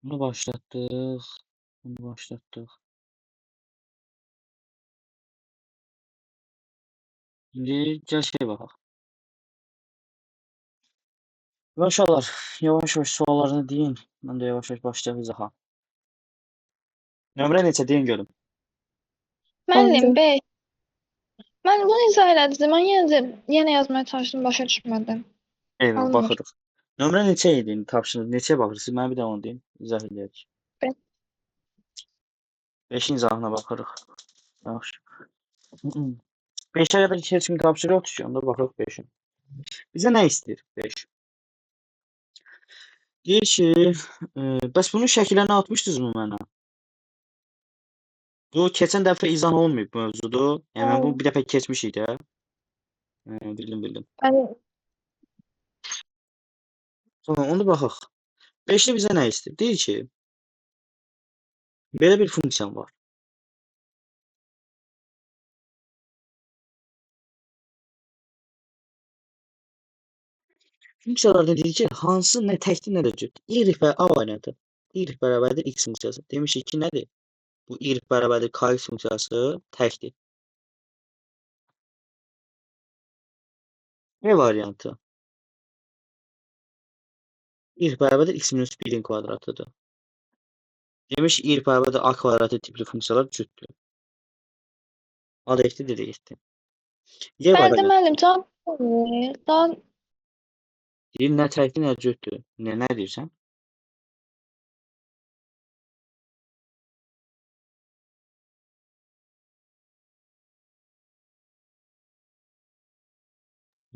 Bunu başlatdıq. Bunu başlatdıq. İndi gəl şey baxaq. Uşaqlar, yavaş-yavaş suallarını deyin. Mən də yavaş-yavaş başlayaq izaha. Nömrə neçə deyin görüm. Müəllim, 5. Mən bunu izah elədim. Mən yenə yazmaya çalışdım, başa düşmədim. Eyvah, Alınmır. baxırıq. Nömrə neçə idi indi tapşırıq? Neçəyə baxırsınız? Mənə bir də onu deyin. İzah eləyək. 5. 5-in izahına baxırıq. Yaxşı. 5-ə qədər heç kim tapşırıq yoxdur ki, onda baxırıq 5-in. Bizə nə istəyir 5? Deyir ki, bəs bunun şəkillərini atmışdınızmı mənə? Bu, keçən dəfə izah olmayıb mövzudur. Yəni, mən bunu bir dəfə keçmişik də. Bildim, bildim. Bəli. Tamam, onda baxaq. 5-də bizə nə istəyir? Deyir ki, belə bir funksiyam var. Funksiyalarda deyir ki, hansı nə təkdir, nə də cüt. Y və A variantı. Y bərabərdir X funksiyası. Demişik ki, nədir? Bu Y bərabərdir KX funksiyası təkdir. B variantı. Y bərabərdir X minus 1-in kvadratıdır. Demiş Y bərabərdir A kvadratı tipli funksiyalar cütdür. A da getdi, D də getdi. Y Bəli, variantı. müəllim, cavab vermir. Daha Deyir, nə təkdir, nə cütdür. Nə deyirsən?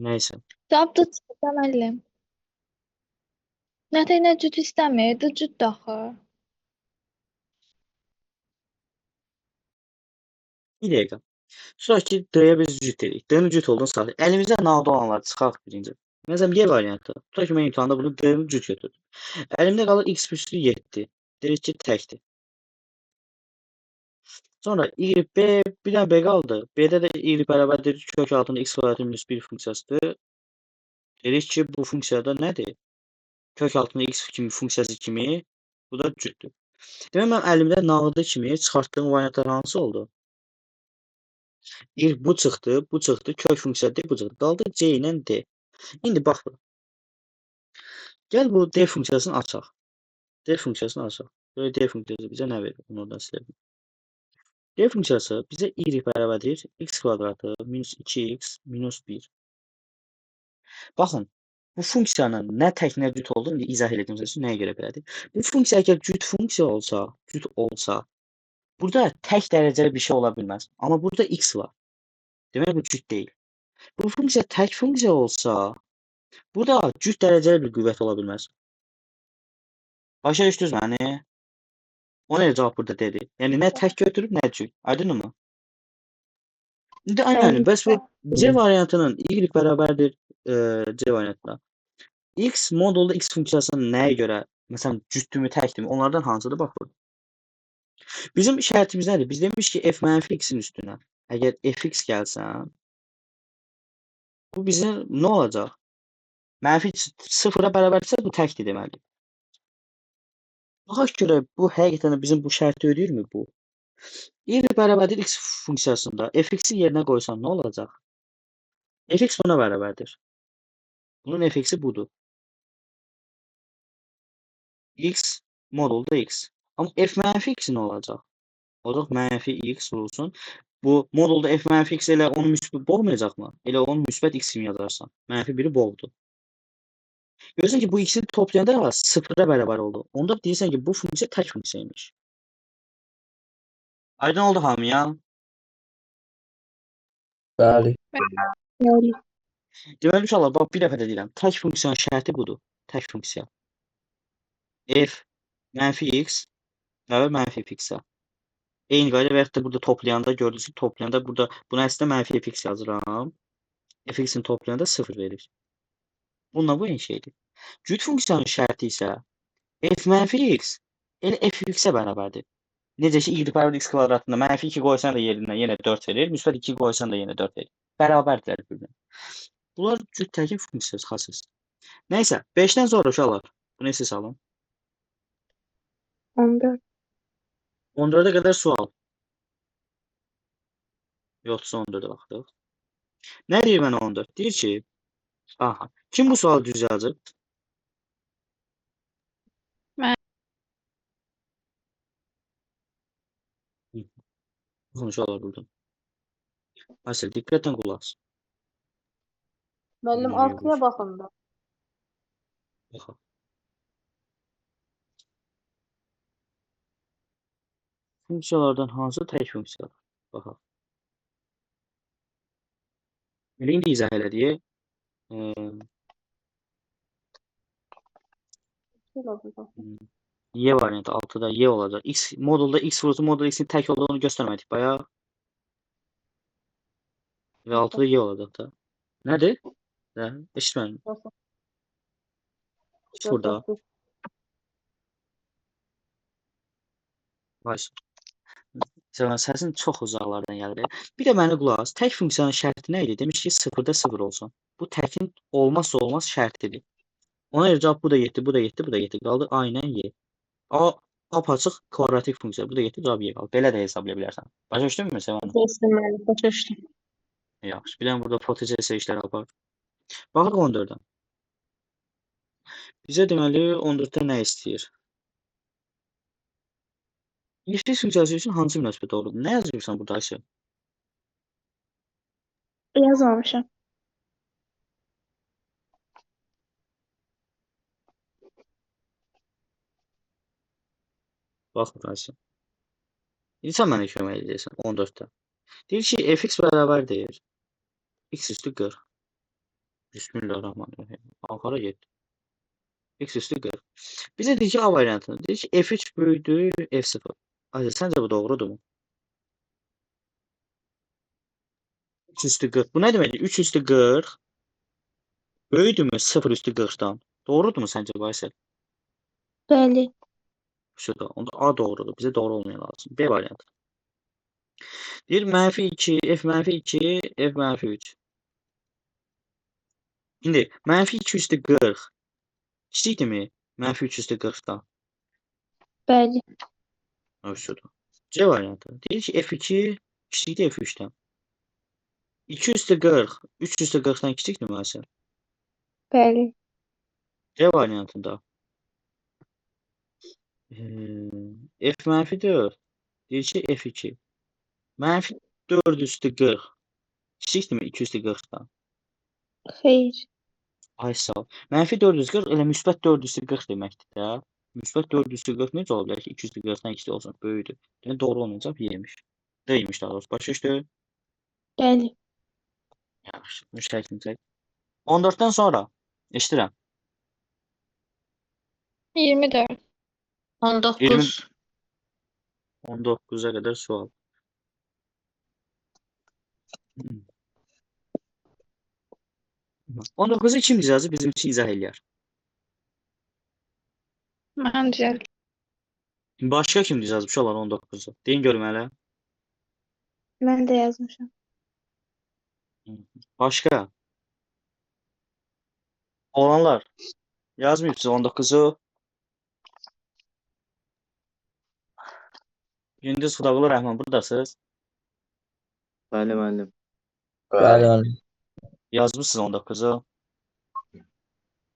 Nəysə. Cavab da çıxdı, müəllim. Nə tək, nə cüt istəmir, də cüt axı. Bir dəqiqə. Tutaq ki, D-yə biz cüt dedik. D-nin cüt olduğunu saxlayaq. Əlimizdə nağd olanlar çıxaq birinci. Məsələn, Y variantı. Tutaq ki, mən imtahanda bunu D-ni cüt götürdüm. Əlimdə qalır X üstü 7. Dedik ki, təkdir. Sonra Y, B, bir dənə B qaldı. B-də də Y bərabərdir kök altında X kvadratı minus 1 funksiyasıdır. Dedik ki, bu funksiyada nədir? Kök altında X kimi funksiyası kimi, bu da cütdür. Demək, mən əlimdə nağdı kimi çıxartdığım variantlar hansı oldu? Y, bu çıxdı, bu çıxdı, kök funksiya D, bu çıxdı. Qaldı C ilə D. İndi bax bura. Gəl bu D funksiyasını açaq. D funksiyasını açaq. Böyle D funksiyası bizə nə verir? Bunu oradan silə bilir. D funksiyası bizə Y bərabərdir x kvadratı minus 2x minus 1. Baxın, bu funksiyanın nə tək, nə cüt olduğunu indi izah elədim sizə, nəyə görə belədir? Bu funksiya əgər cüt funksiya olsa, cüt olsa, burada tək dərəcəli bir şey ola bilməz. Amma burada x var. Demək, bu cüt deyil. Bu funksiya tək funksiya olsa, burada cüt dərəcəli bir qüvvət ola bilməz. Başa düşdünüz məni? O nə cavab burada dedi? Yəni, nə tək götürüb, nə cüt. Aydınmı? İndi aynen, Bəli. bəs bu C variantının Y bərabərdir C variantına. X modulda X funksiyasının nəyə görə, məsələn, cütdürmü, təkdirmi, onlardan hansıdır? Bax burada. Bizim şərtimiz nədir? Biz demiş ki, F mənfi X-in üstünə. Əgər fx gəlsə, bu bizə nə olacaq? Mənfi sıfıra bərabərdirsə, bu təkdir deməli. Baxaq görək, bu həqiqətən də bizim bu şərti ödəyirmi bu? Y bərabərdir X funksiyasında fx-i yerinə qoysam nə olacaq? Fx buna bərabərdir. Bunun fx-i budur. X modulda X. Amma f mənfi X nə olacaq? Olacaq mənfi X vurulsun. Bu modulda f mənfi X elə onu müsbət boğmayacaqmı? Elə onu müsbət X kimi yazarsan. Mənfi 1-i boğdu. Görürsən ki, bu X-i toplayanda sıfıra bərabər oldu. Onda deyirsən ki, bu funksiya tək funksiyaymış. Aydın oldu hamıya? Bəli. Bəli. Deməli, uşaqlar, bax, bir dəfə də deyirəm. Tək funksiyanın şərti budur. Tək funksiya. F mənfi X bərabər mənfi fx-ə. Eyni qayda və yaxud da burada toplayanda, gördüyünüz kimi toplayanda burada buna əslində mənfi fx yazıram. Fx-in toplayanda 0 verir. Bununla bu eyni şeydir. Cüt funksiyanın şərti isə f mənfi x elə fx-ə bərabərdir. Necə ki, y bərabər x kvadratında mənfi 2 qoysan da yerindən yenə 4 verir, müsbət 2 qoysan da yenə 4 verir. Bərabərdirlər bir-birinə. Bunlar cüt təkin funksiyası xassəsidir. Nəysə, 5-dən sonra uşaqlar, bunu hiss alın. 14. 14-ə qədər sual. Yoxsa 14-ə baxdıq. Nə deyir mənə 14? Deyir ki, aha, kim bu sualı düz yazıb? Mən. Baxın, uşaqlar burada. Aysel, diqqətlə qulaq as. Müəllim Nereye 6-ya qoysun? baxın da. Baxaq. Funksiyalardan hansı tək funksiyadır? Baxaq. Elə indi izah elədik. Y variantı 6-da Y olacaq. X modulda X vurulsun, modul X-in tək olduğunu göstərmədik bayaq. Və 6-da Y olacaq da. Nədir? Nə? Eşitmədim. Sıfırda. Vay. Səsin çox uzaqlardan gəlir. Bir də mənə qulaq as. Tək funksiyanın şərti nə idi? Demiş ki, 0-da 0 olsun. Bu təkin olmazsa olmaz şərtidir. Ona görə cavab bu da getdi, bu da getdi, bu da getdi. Qaldı A ilə Y. A apaçıq kvadratik funksiya. Bu da getdi, cavab Y qaldı. Belə də hesablaya bilərsən. Başa düşdünmü Sevana? Başa düşdüm müəllim, başa düşdüm. Yaxşı. Bir dənə burada protez işləri apar. Baxırıq 14-ə. Bizə deməli 14-də nə istəyir? Fx funksiyası üçün hansı münasibət doğrudur? Nə yazırsan burada Ayşə? Yazmamışam. Bax Ayşə. İndi sən mənə kömək edəcəksən 14-də. Deyir ki, fx bərabərdir x üstü 40. Bismillahirrahmanirrahim. Axara getdi. X üstü 40. Bizə deyir ki, A variantını. Deyir ki, f3 böyükdür f0. Ayşə, səncə bu doğrudurmu? 3 üstü 40. Bu nə deməkdir? 3 üstü 40 böyükdürmü 0 üstü 40-dan? Doğrudurmu səncə bu Aysel? Bəli. Şurada. Onda A doğrudur. Bizə doğru olmaya lazım. B variantı. Deyir, mənfi 2, f mənfi 2, f mənfi 3. İndi mənfi 2 üstü 40 kiçikdirmi? Mənfi 3 üstü 40-dan. Bəli. Şurada. C variantı. Deyir ki, f2 kiçikdir f3-dən. 2 üstü 40, 3 üstü 40-dan kiçikdirmi Aysel? Bəli. C variantında. F mənfi 4. Deyir ki, f2. Mənfi 4 üstü 40. Kiçikdirmi 2 üstü 40-dan? Xeyr. Ay sağ ol. Mənfi 440 elə müsbət 4 üstü 40 deməkdir də. Müsbət 4 üstü 40 necə ola bilər ki, 2 üstü 40-dan kiçik olsun, böyükdür. Yəni doğru olmayacaq, Y-miş. D-ymiş daha doğrusu. Başa düşdü? Bəli. Yaxşı, müştərəkini çək. 14-dən sonra eşidirəm. 24. 19. 19-a qədər sual. 19-u kim yazıb bizim üçün izah eləyər? Mən düzəltdim. Başqa kim yazıb uşaqlar 19-u? Deyin görüm hələ. Mən də yazmışam. Başqa? Oğlanlar, yazmayıbsınız 19-u. Gündüz Xudaqulu Rəhman buradasınız. Bəli müəllim. Bəli, müəllim. Yazmışsınız 19-u.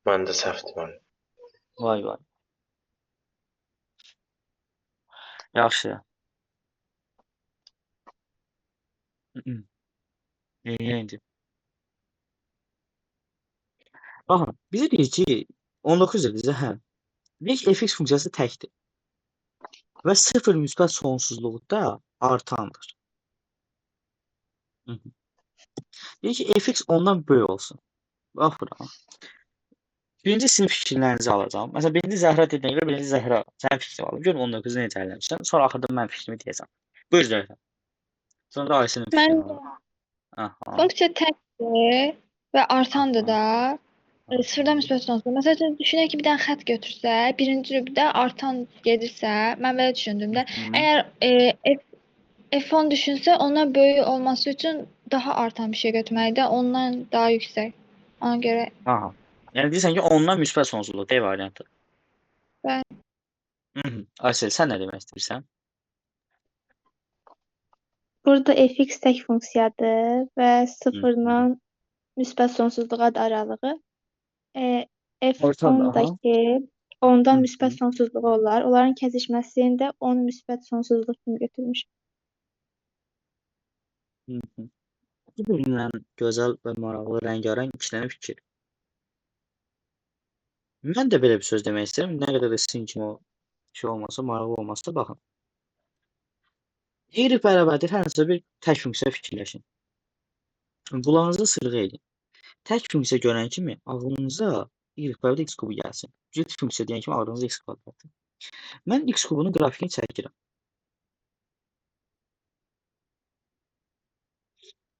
Mən də səhvdir müəllim. Vay vay. Yaxşı. İndi. Baxın, bizə deyir ki, 19 bizə hə. Deyir ki, fx funksiyası təkdir. Və 0 müsbət sonsuzluqda artandır. Deyir ki, fx ondan böyük olsun. Bax bura. Birinci sizin fikirlərinizi alacağam. Məsələn, birinci Zəhra dediyinə görə birinci Zəhra sənin fikrini alım. Görüm 19-u necə eləmişsən. Sonra axırda mən fikrimi deyəcəm. Buyur Zəhra. Sonra da Ayşənin fikrini alacağam. Aha. Funksiya təkdir və artandır da. Sıfırdan müsbət sonsuzluq. Məsəl üçün, düşünək ki, bir dənə xətt götürsə, birinci rübdə artan gedirsə, mən belə düşündüm də. Əgər F10 düşünsə, ondan böyük olması üçün daha artan bir şey götürməlidir, ondan daha yüksək. Ona görə. Aha. Yəni deyirsən ki, ondan müsbət sonsuzluq D variantı. Bəli. Aysel, sən nə demək istəyirsən? Burada fx tək funksiyadır və sıfırla müsbət sonsuzluğa da aralığı. F10-dakı 10-dan müsbət sonsuzluğu olar. Onların kəsişməsini də 10 müsbət sonsuzluq kimi götürmüşəm. Bir-birindən gözəl və maraqlı, rəngarəng iki dənə fikir. Mən də belə bir söz demək istəyirəm. Nə qədər də sizin kimi o şey olmasa, maraqlı olmasa, baxın. Y bərabərdir hər hansısa bir tək funksiya fikirləşin. Qulağınıza sırğı edin. Tək funksiya görən kimi ağlınıza y bərabərdir x kubu gəlsin. Cüt funksiya deyən kimi ağlınıza x kvadratı. Mən x kubunun qrafikini çəkirəm.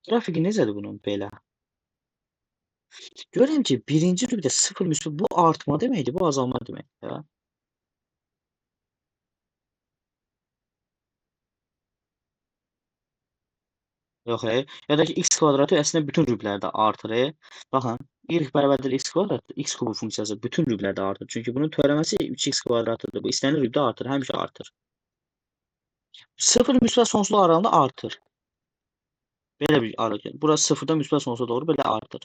Qrafiki necədir bunun belə? Görürəm ki, birinci rübdə 0 müsbət, bu artma deməkdir, bu azalma deməkdir. Hə? Yox, ya da ki, x kvadratı əslində bütün rüblərdə artır. Baxın, y bərabərdir x kvadratı, x kubu funksiyası bütün rüblərdə artır. Çünki bunun törəməsi 3x kvadratıdır. Bu istənilən rübdə artır, həmişə artır. 0 müsbət sonsuzluq aralığında artır. Belə bir aralıq. Burası 0-dan müsbət sonsuza doğru belə artır.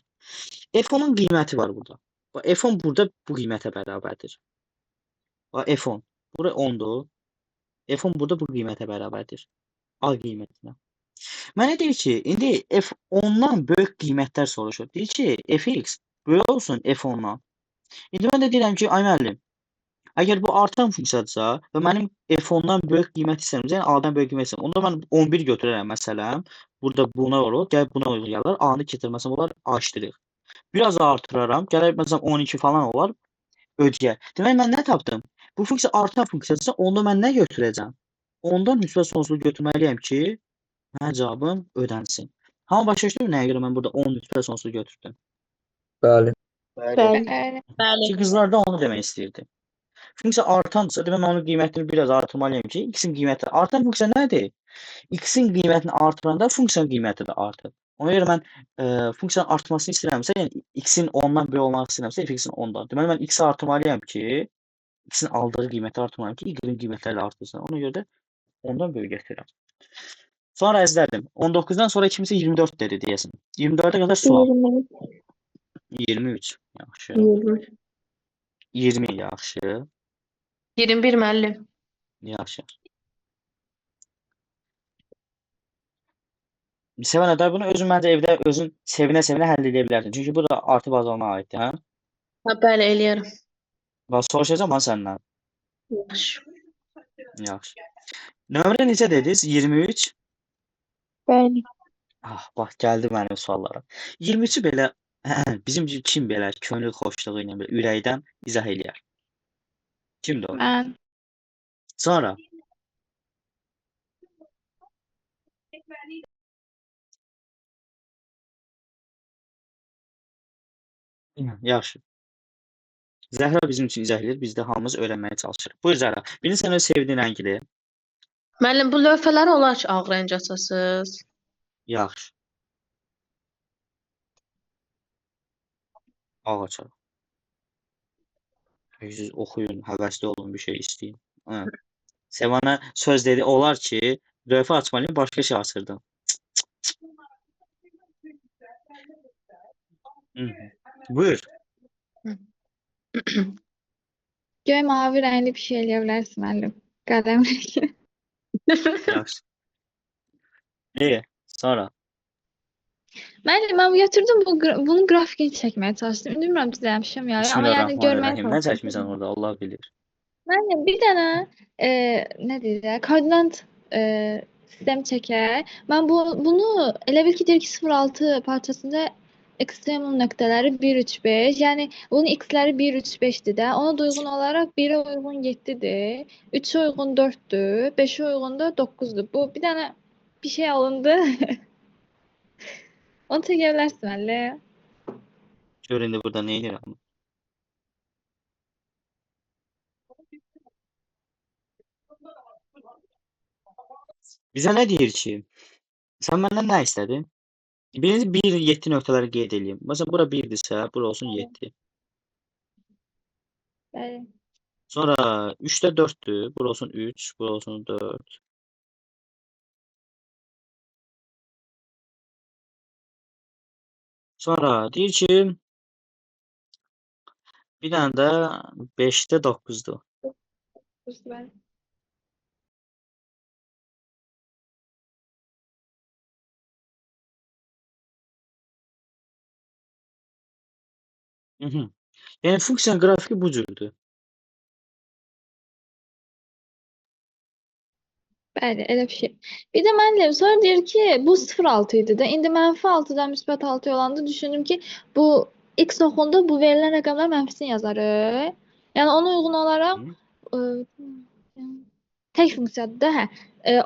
F10-un qiyməti var burada. F10 burada bu qiymətə bərabərdir. F10. Bura 10-dur. F10 burada bu qiymətə bərabərdir. A qiymətinə. Mənə deyir ki, indi F10-dan böyük qiymətlər soruşur. Deyir ki, fx böyük olsun F10-dan. İndi mən də deyirəm ki, ay müəllim, əgər bu artan funksiyadırsa və mənim F10-dan böyük qiymət istəyirəm, yəni A-dan böyük qiymət istəyirəm, onda mən 11 götürərəm məsələn. Burada buna olur, gəlib buna uyğun gələr. A-nı keçirməsəm olar, aşdırıq. Biraz artıraram, gəlib məsələn 12 falan olar, ödəyə. Demək, mən nə tapdım? Bu funksiya artan funksiyadırsa, onda mən nə götürəcəm? Ondan müsbət sonsuzluq götürməliyəm ki, mənə cavabım ödənsin. Hamı başa düşdü mü nəyə görə mən burada 10 müsbət sonsuzluq götürdüm? Bəli. Bəli. Bəli. Ki, qızlar da onu demək istəyirdi. Funksiya artansa, demək mən onun qiymətini biraz artırmalıyam ki, x-in qiyməti artan funksiya nədir? X-in qiymətini artıranda funksiyanın qiyməti də artır. Ona görə mən funksiyanın artmasını istəyirəmsə, yəni x-in 10-dan böyük olmaq istəyirəmsə, fx-in 10-dan. Deməli mən x-i artırmalıyam ki, x-in aldığı qiyməti artırmalıyam ki, y-in qiymətləri də artırsın. Ona görə də 10-dan böyük gətirirəm. Sonra əzlərdim. 19-dan sonra kimsə 24 dedi deyəsən. 24-ə qədər sual. 23. Yaxşı. 20. 20 yaxşı. 21 müəllim. Yaxşı. Sevən Əday, bunu özün məncə evdə özün sevinə-sevinə həll edə bilərsin. Çünki bu da artıb azalma aiddir, hə? Hə, bəli, eləyərəm. Bax, soruşacağam ha səndən. Yaxşı. Yaxşı. Nömrə necə dediniz? 23. Bəli. Ah, bax, gəldi mənim suallarım. 23-ü belə, bizim kim belə könül xoşluğu ilə belə ürəkdən izah eləyər? Kimdir o? Mən. Sonra? Yaxşı. Zəhra bizim üçün izah edir. Biz də hamımız öyrənməyə çalışırıq. Buyur Zəhra. Bilirsən öz sevdiyin rəngidir. Müəllim, bu lövhələri olar ki, ağ rəng açasınız. Yaxşı. Ağ açarıq. Siz oxuyun, həvəsli olun, bir şey istəyin. Hə. Sevana söz dedi, olar ki, lövhə açmalıyım, başqa şey açırdım. Buyur. Göy mavi rəngli bir şey eləyə bilərsin müəllim. Qələm rəngi. Yaxşı. Sonra. Müəllim, mən götürdüm bunun qrafikini çəkməyə çalışdım. Bilmirəm düzəlmişəm ya. Amma yəni görməyə çalışdım. Nə çəkmisən orada, Allah bilir. Müəllim, bir dənə nə deyirlər, koordinat sistem çəkər. Mən bunu elə bil ki, deyir ki, 0,6 parçasında ekstremum nöqtələri 1, 3, 5. Yəni bunun x-ləri 1, 3, 5-dir də. Ona da uyğun olaraq 1-ə uyğun 7-dir, 3-ə uyğun 4-dür, 5-ə uyğun da 9-dur. Bu bir dənə bir şey alındı. Onu çəkə bilərsin müəllim. Gör indi burada nə edirəm? Bizə nə deyir ki? Sən məndən nə istədin? Birinci 1, 7 nöqtələri qeyd edeyim. Məsələn, bura 1-dirsə, bura olsun 7. Bəli. Sonra 3-də 4-dür. Bura olsun 3, bura olsun 4. Sonra deyir ki, bir dənə də 5-də 9-dur. Bəli. Yəni funksiyanın qrafiki bu cürdür. Bəli, elə bir şey. Bir də müəllim sonra deyir ki, bu 0,6 idi də. İndi mənfi 6-dan müsbət 6 olanda düşündüm ki, bu x oxunda bu verilən rəqəmlər mənfisini yazarıq. Yəni ona uyğun olaraq tək funksiyadır da, hə.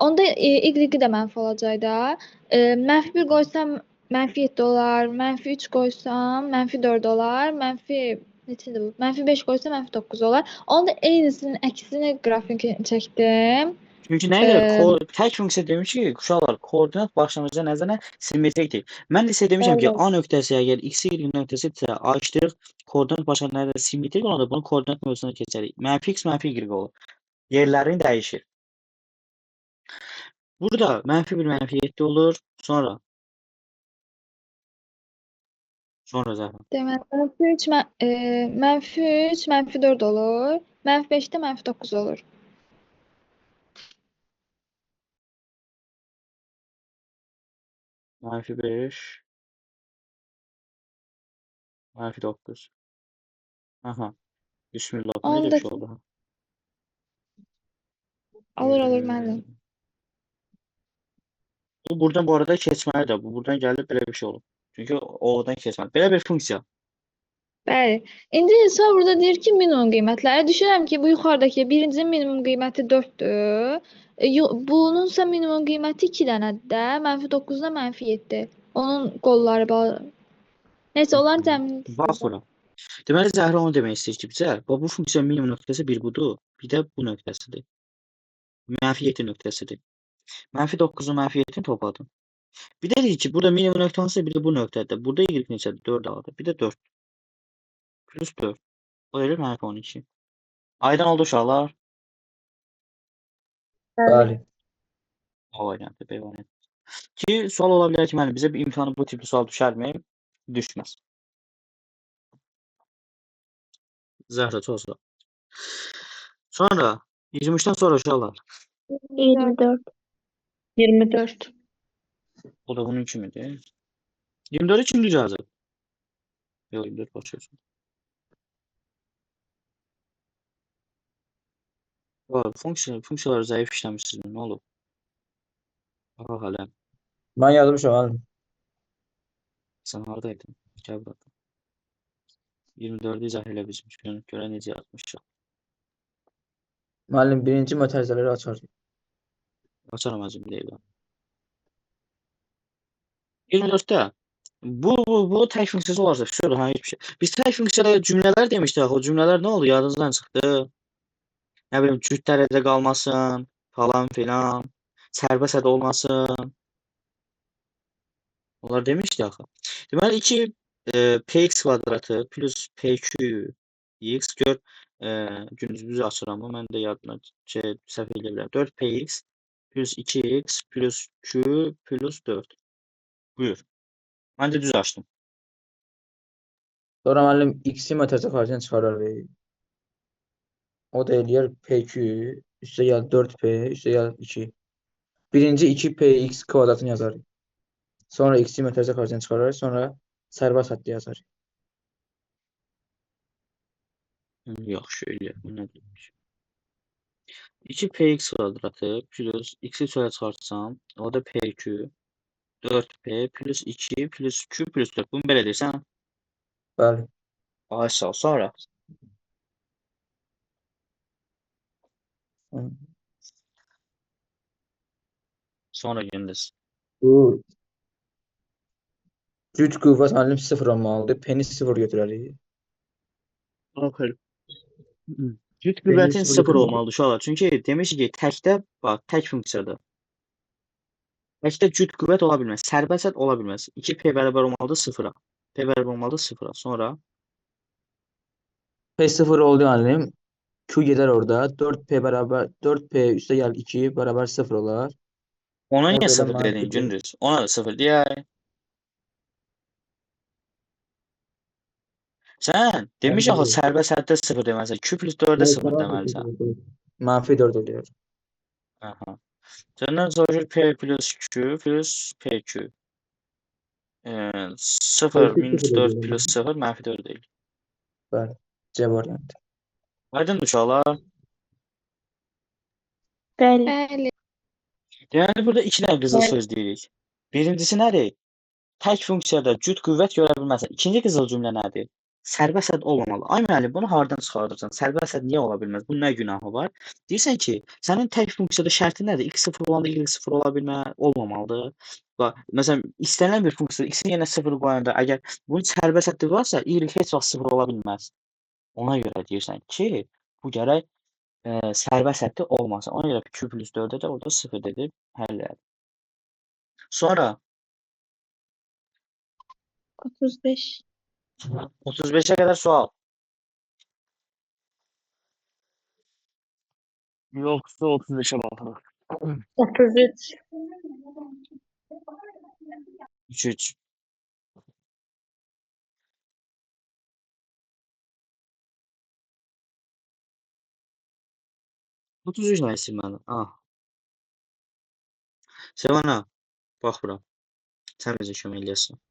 Onda y də mənfi olacaq da. Mənfi 1 qoysam mənfi 7 olar, mənfi 3 qoysam mənfi 4 olar, mənfi neçədir bu? Mənfi 5 qoysam mənfi 9 olar. Onda eynisinin əksini qrafikini çəkdim. Çünki nəyə görə? Tək funksiya demiş ki, uşaqlar, koordinat başlanğıcına nəzərən simmetrikdir. Mən də sizə demişəm ki, A nöqtəsi əgər x, y nöqtəsidirsə, A işləyir, koordinat başlanğıcına nəzərən simmetrik olanda bunu koordinat mövzusuna keçərik. Mənfi x, mənfi y olur. Yerlərini dəyişir. Burada mənfi 1, mənfi 7 olur. Sonra Zəhra. Deməli, mənfi 3, mənfi 3, mənfi 4 olur. Mənfi 5 də mənfi 9 olur. Mənfi 5, mənfi 9. Aha. Bismillah. Bu necə bir şey oldu? Olur, olur müəllim. Bu buradan bu arada keçməlidir. Bu buradan gəlib belə bir şey olub. Çünki oradan keçməli. Belə bir funksiya. Bəli. İndi sonra burada deyir ki, minimum qiymətləri. Düşünürəm ki, bu yuxarıdakı birincinin minimum qiyməti 4-dür. Bununsa minimum qiyməti 2 dənədir də. Mənfi 9-da mənfi 7. Onun qolları bağlı. Neysə, onların cəmini Bax bura. Deməli, Zəhra onu demək istəyir ki, bizə bu funksiyanın minimum nöqtəsi 1 budur. Bir də bu nöqtəsidir. Mənfi 7 nöqtəsidir. Mənfi 9-u mənfi 7-ni topladım. Bir də deyir ki, burada minimum nöqtə hansısa, bir də bu nöqtədir. Burada y neçədir? 4 aldı. Bir də 4. Plus 4. O verir mənfi 12. Aydın oldu uşaqlar? Bəli. A variantı, B variantı. Ki, sual ola bilər ki, müəllim, bizə bir imtahanı bu tipli sual düşərmi? Düşməz. Zəhra, çox sağ ol. Sonra, 23-dən sonra uşaqlar. 24. 24. O da bunun kimidir. 24-ü kim düz yazıb? Yox, 24 başa düşün. Funksiyalar zəif işləmişsiniz. Nə olub? Bax hələ. Mən yazmışam müəllim. Sən haradaydın? Gəl bura. 24-ü izah elə bizim. Görə necə yazmışıq. Müəllim, birinci mötərizələri açar. Açaram əzim deyil. 24-də bu tək funksiyası olarsa, şöyle, ha, heç bir şey. Biz tək funksiyada cümlələr demişdik axı. O cümlələr nə oldu? Yadınızdan çıxdı. Nə bilim, cüt dərəcə qalmasın, falan filan, sərbəst hədd olmasın. Onlar demişdi axı. Deməli, 2 px kvadratı plus pqx, gör, gündüz düz açıram, mən də yadına səhv eləyə bilərəm. 4px plus 2x plus q plus 4. Buyur. Mən də düz açdım. Sonra müəllim x-i mötərizə xaricdən çıxararıq. O da eləyər PQ, üstə gəl 4P, üstə gəl 2. Birinci 2PX kvadratını yazarıq. Sonra x-i mötərizə xaricdən çıxararıq, sonra sərbəst həddi yazarıq. Yaxşı, eləyək. Bu nə demək? 2PX kvadratı plus x-i çölə çıxartsam, o da PQ, 4P plus 2 plus Q plus 4. Bunu belə deyirsən? Bəli. Ay sağ ol. Sonra? Sonra gündüz. Bu cüt qüvvət müəllim 0 olmalıdır. P-ni 0 götürərik. Aferin. Cüt qüvvətin 0 olmalıdır uşaqlar. Çünki demiş ki, təkdə, bax, tək funksiyadır. Təkdə cüt qüvvət ola bilməz. Sərbəst hədd ola bilməz. 2P bərabər olmalıdır 0-a. P bərabər olmalıdır 0-a. Sonra P 0 oldu müəllim. Q gedər orada. 4P bərabər 4P üstə gəl 2 bərabər 0 olar. Ona niyə Orada elə 0 dedin mənfi 4. Gündüz? Ona da 0 deyək. Sən demiş axı Onda sərbəst həddə 0 deməlisən. Q plus 4-ə 0 deməlisən. Mənfi 4 oluyor. Aha. Səndən soruşur P plus Q plus PQ. 0 PQ minus 0 4 oluyor. plus 0 mənfi 4 deyil. Bəli. C variantı. Aydındır uşaqlar. Bəli. Bəli. Deməli burada iki dənə qızıl Bəli. söz deyirik. Birincisi nədir? Tək funksiyada cüt qüvvət görə bilməzsən. İkinci qızıl cümlə nədir? Sərbəst hədd olmamalı. Ay müəllim, bunu hardan çıxardırsan? Sərbəst hədd niyə ola bilməz? Bunun nə günahı var? Deyirsən ki, sənin tək funksiyada şərtin nədir? X 0 olanda y 0 ola bilməz, olmamalıdır. Bax, məsələn, istənilən bir funksiyada x-in yerinə 0 qoyanda əgər bunun sərbəst həddi varsa, y heç vaxt 0 ola bilməz. Ona görə deyirsən ki, bu gərək sərbəst həddi olmasın. Ona görə Q plus 4-ə də orada 0 dedib həll elədi. Sonra 35. 35-ə qədər sual. Yoxsa 35-ə baxırıq. 33. 3-3. 33 nə istəyir məndən? Ah. Sevana, bax bura. Sən bizə kömək eləyəsən.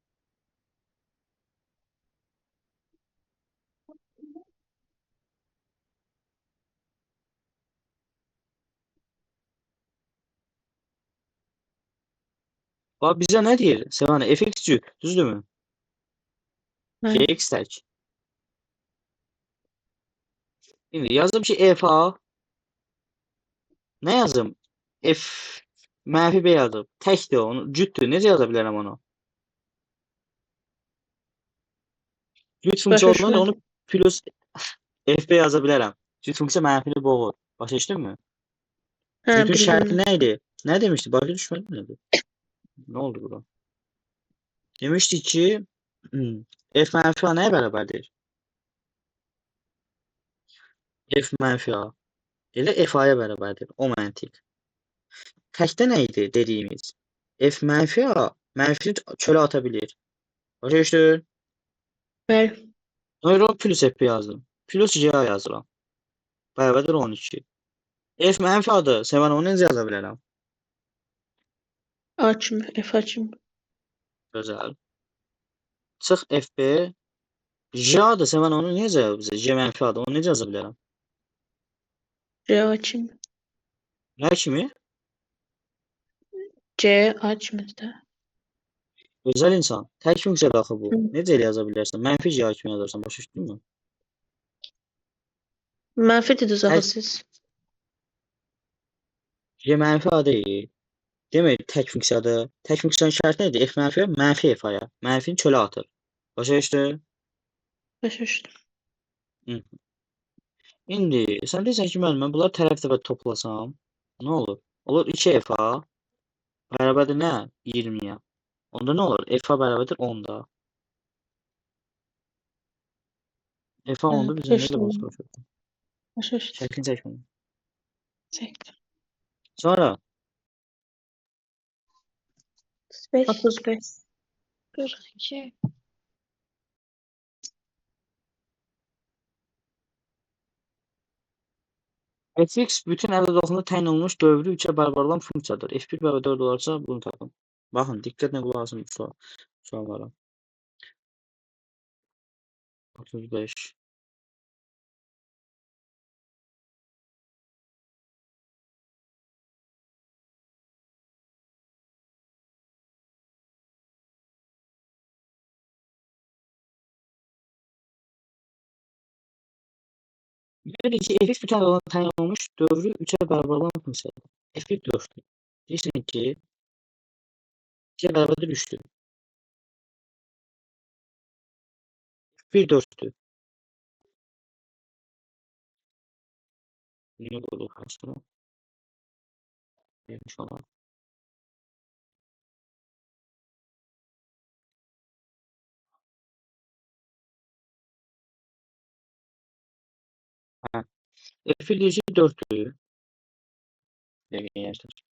Bax bizə nə deyir? Sevana, fx cüt, düzdürmü? Bəli. Gx tək. İndi yazım ki FA. Nə yazım? F mənfi B yazıb. Təkdir onu, cütdür. Necə yaza bilərəm onu? Cüt funksiya Başa olduğuna görə düşmədim. onu plus FB yaza bilərəm. Cüt funksiya mənfini boğur. Başa düşdünmü? Hə, Cütün şərti bildim. nə idi? Nə demişdi? Başa düşmədim nədir? Nə oldu bura? Demişdi ki, F mənfi A nəyə bərabərdir? F mənfi A. Elə F A-ya bərabərdir. O məntiq. Təkdə nə idi dediyimiz? F mənfi A mənfini çölə ata bilir. Başa düşdün? Bəli. Ona görə o plus F yazdım. Plus G A yazıram. Bərabərdir 12. F mənfi A-dır. Sən onu necə yaza bilərəm? A kimi, F A kimi. Gözəl. Çıx FB. J A-dır. Sən onu necə yaza bilərəm? J mənfi A-dır. Onu necə yaza bilərəm? C A kimi. Nə kimi? C A kimidir də. Gözəl insan. Tək funksiya daxil bu. Hı. Necə elə yaza bilərsən? Mənfi J A kimi yazarsan. Başa düşdünmü? Mənfi dediniz axı Tək siz. J mənfi A deyil. Demək tək funksiyadır. Tək funksiyanın şərti nədir? F mənfi A, mənfi F A-ya. Mənfini çölə atır. Başa düşdün? Başa düşdüm. Hı. İndi sən deyirsən ki, müəllim, mən bunları tərəf-tərəfə toplasam, nə olur? Olur 2 F A bərabərdir nə? 20-yə. Onda nə olur? F A bərabərdir 10-da. F A Hə, 10-da başa bizə necə düşdüm. başa düşür? Başa düşdüm. Şəklini çəkmə. Çəkdim. Sonra 35. 35. 42. Fx bütün ədəd oxunda təyin olunmuş dövrü 3-ə bərabər olan funksiyadır. F1 bərabər 4 olarsa bunu tapın. Baxın, diqqətlə qulaq asın bu suallara. 35. Deyir ki, fx bütün ədəd oxunda təyin olunmuş dövrü 3-ə bərabər olan funksiyadır. F1 4-dür. Deyirsən ki, 2-yə bərabərdir 3-dür. F1 4-dür. Niyə qoyduq aslında? İnşallah. Hə. F-in deyir ki 4-dür. Dəqiqə, gençlər.